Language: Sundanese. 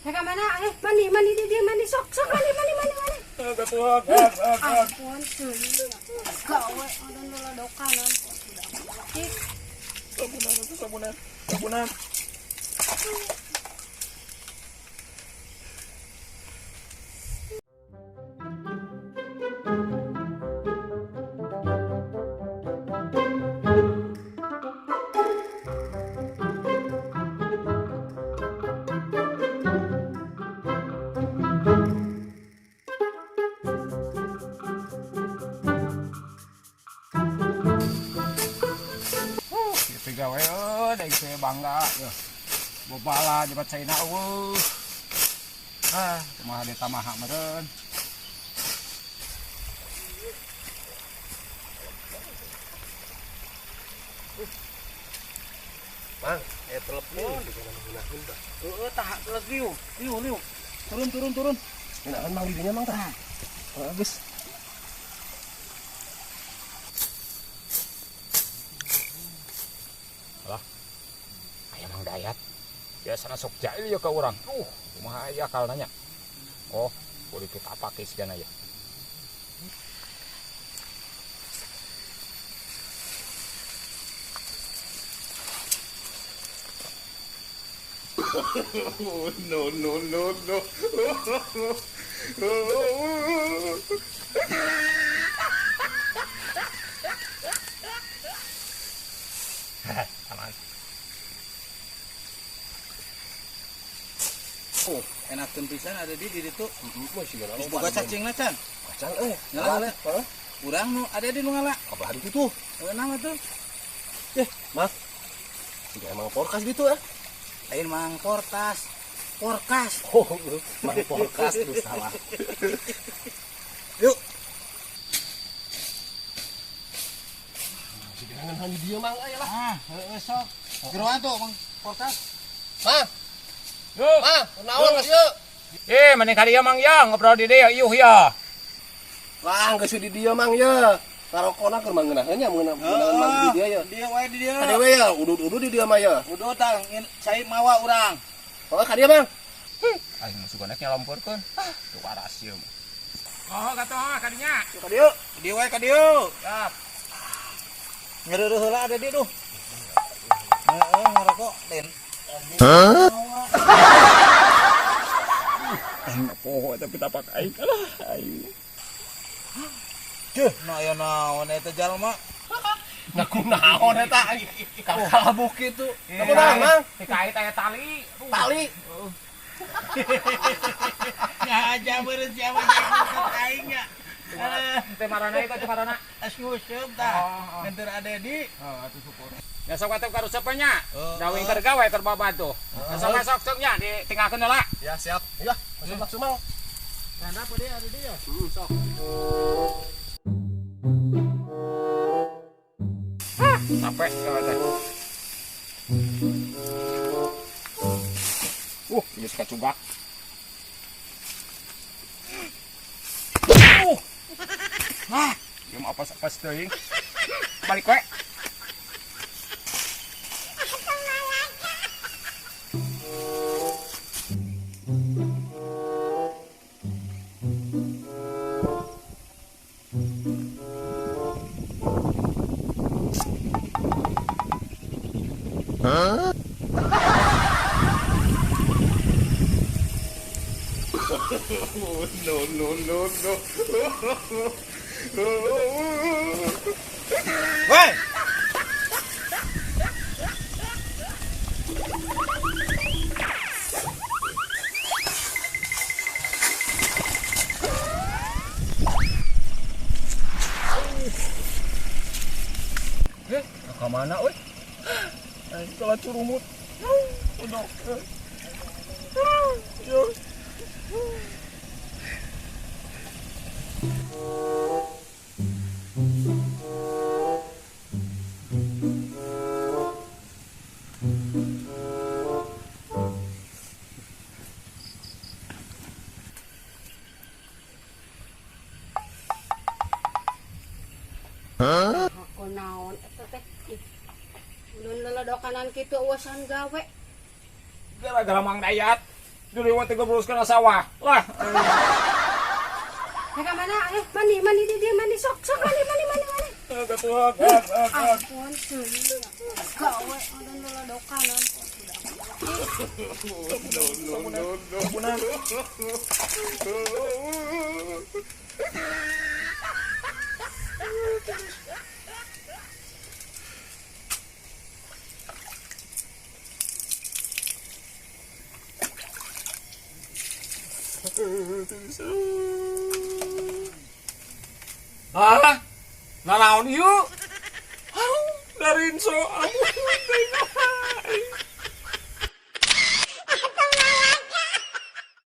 Ka mana? Eh, mandi, mandi di dia, mandi sok, sok mandi, mandi, mandi, mandi. Ampun, gawe ada lolodokan ampun. Sudah. Sabunan itu sabunan. Sabunan. Itu gawe euy, da saya bangga ya. Bobala jebat caina eueuh. Ah, kumaha dia tamaha meureun. Mang, telepon. Heeh, tah telep liu. Liu, liu. Turun, turun, turun. Ngenahan mang di dinya mang tah. Bagus. Aya Mang Dayat. Biasana sok jahil ya ka urang. Kumaha aya akal nanya. Oh, kudu kita pake sigana ya. No, no, no, no. Aman. Oh, enakeun pisan ada di ditu. Heeh, Boga cacingna can. Kacang euy. Ngala, ngala. Heeh. Urang nu ada di nu ngala. Kabar itu tuh. Eunang atuh. Mas. Siga emang porkas gitu ah. Lain Mang Portas. Porkas. Oh, mang porkas tuh salah. Yuk. Siga ngan dia mang euy lah. Ah, heeh sok. Jeroan tuh Mang Porkas. Mang, Yo. mang, kunaon geus ieu? Eh, mending ka dieu Mang ya, ngobrol di dieu iuh ya. Wah, geus di dieu mang ye. Ngarokona keur mangeunaheun nya mangeunaheun mang di dieu ya. Dia wae di dieu. Ka we ya, udud-udud di dieu mah ya. Udah tang, cai mawa urang. Oh, ka dieu mang. Aing sugana nyalomporkeun. Ah, tuh waras ieu mah. Oh, katuh ka dinya. Ka dieu. Dieu wae ka dieu. Siap. Ngeureuh heula ada di duh. Heeh, ngarokok den. Aing poho tapi tapak aing kalah aing. Duh, nu aya naon eta jalma? Nah, kunaon eta? Kakalabuk kitu. Kunaon, Mang? Dikait aya tali. Tali. Ngaja meureun siapa jeung aing nya. Teh marana itu teh marana. As nguseup tah. Ngenteur ade di. Oh, atuh syukur. Ya sok atuh karusep nya. Oh, Dawing keur gawe keur babad tuh. Sok sok sok nya ditinggalkeun heula. Ya, siap. Ya, masuk langsung mang. Tanda apa dia ada dia? Sok. Capek gawe teh. Geus kacubak. Ah, ieu mah apa-apa teuing. Balik we. No, no, no, no. Woi. Ka mana euy? Aing kalah curumut. Udah. Yo. Aku naon eta teh. Ulun leledokanan kitu uasan gawe. Gara-gara Mang Dayat. Diliwat teh goblok kana sawah. Lah. Rek ka mana? Eh, mandi, mandi di dieu, mandi sok, sok mandi, mandi, mandi, mandi. Ampun, gawe ada lolodokan ampun. No, no, no. Ah, nanaon ieu? Hau, darin so ampun.